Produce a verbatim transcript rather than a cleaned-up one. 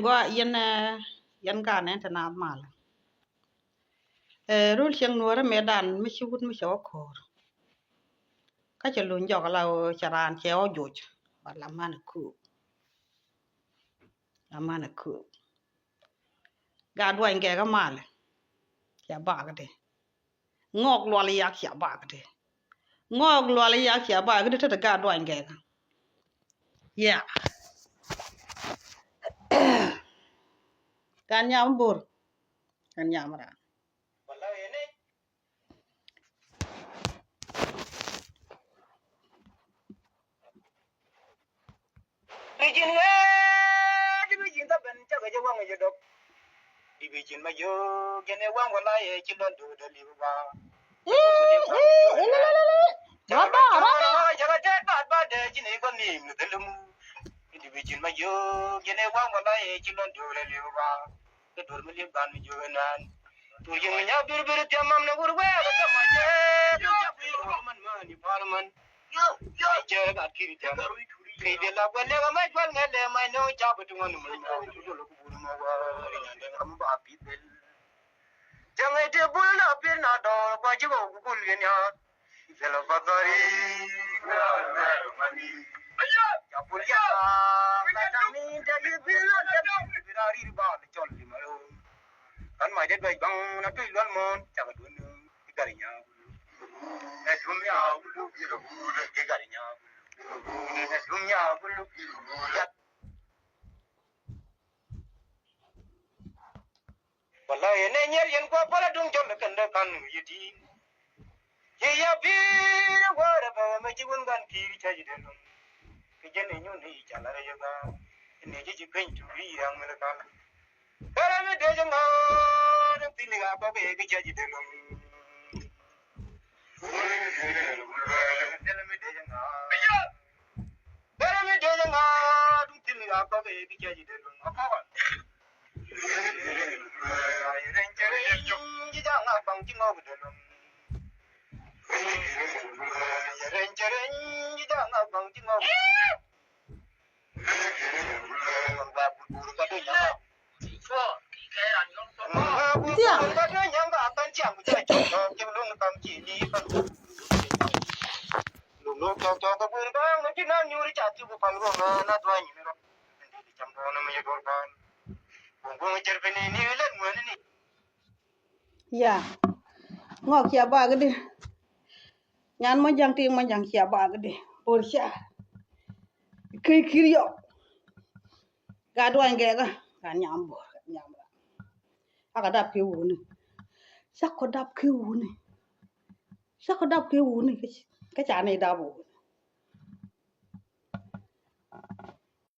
Gua yɛn, eh, yɛn ganɛ te naath mal. Eh, rul cieŋ nuɔrɛ mëëdan mi ci wut mi cɛ wä ko̱o̱r. Kä cɛ luny jɔk la cɛ raan cɛ wä joc. Ba la man a kuuk. La man a kuuk. Gat duany gɛɛkä malɛ. Cia bak di. Ŋɔɔk lual yak cia bak di. Ŋɔɔk lual yak cia bak di te te gat duany gɛɛkä. Yeah. Kan nyam bor. Kan nyam ran. Bi ji̱n ŋäc, bi ji̱n thäbɛn cakɛ jɛ waŋ jɛ dɔk. Di bi ji̱n ma jiök jɛn ɛ waŋ wala yɛ ci lɔn do̱o̱dɛ li̱w ba. Rɔba, rɔba. Cakɛ tɛt bat bat dɛ ji̱n ɛ gɔn ni mi thil mu. Di bi ji̱n ma jiök jɛn ɛ waŋ wala yɛ ci lɔn do̱o̱dɛ li̱w ba. Kɛ duɔl mi liep gan mi jiök ɛnan. Tur ji̱n mi nya birbir thiam mam ni wur wɛɛk ɛ thɛm a jɛ. Bi jɛ bi rɔ man mani par man. Cɛ gat kiri tɛm. Kiri de la guɛl lɛk a mɛ guɛl ŋɛ lɛ mɛ nɔ ca bi tuŋɔ ni mɛ mɛ wur jul ku bur mɛ wä ri nyandɛ kam ba bi bel. Cɛ ŋɛ te bul na pir na dɔɔr kɔ ci kɔ ku bul yɛn ya. Bel a ba dɔri. Ca bul ya. Ba ta mi te yi bil na te bi ra ri ba ni cɔl di ma lo. Kan ma de dɔj baŋ na tuj lual mɔn ca ka dun. Gari nya. Ɛ dum ya bulu. Gari nya. Ɛ dum ya bulu. Wala yɛn ɛ nyɛr yɛn kua pala duŋ jɔl kɛn dɛ kan yɛ di. Yɛ ya bi̱i̱ wärɛ bɛ mɛ ji̱ wun gan ki̱i̱r ca ji̱ dee luŋ. Kɛ jɛn ɛ nyun i̱ ca lar yɛ gaa. Ni ji̱ ji̱ peny tuuri yɛ ŋun kal. Bɛrɛ mi dee jɛ ŋa̱a̱n pili gaa kɔk i̱ kɛ ca ji̱ dee luŋ. Bɛrɛ mi dee jɛ ŋa̱a̱n. Bɛrɛ mi dee jɛ ŋa̱a̱n pili gaa kɔk i̱ kɛ ca ji̱ dee luŋ. Akɔk. Yɛ rɛn cɛ rɛn ji̱ ja̱ ŋa̱a̱n baŋ ji̱ ŋɔk dee luŋ. Yɛ rɛn cɛ rɛn ji̱ ja̱ ŋa̱a̱n baŋ ji̱ ŋɔk. Tia. Ya. Ŋɔk cia bak di. Nyan mɔ jaŋ ti mɔ jaŋ cia bak di. Bor cia. Kei kir yɔ. Gat duany gɛɛkä. Gat nyam bor, gat nyam ran. Cakɔ dap kɛ wuni. Cakɔ dap kɛ wuni. Cakɔ dap kɛ wuni. Kä ca ni dap wuni.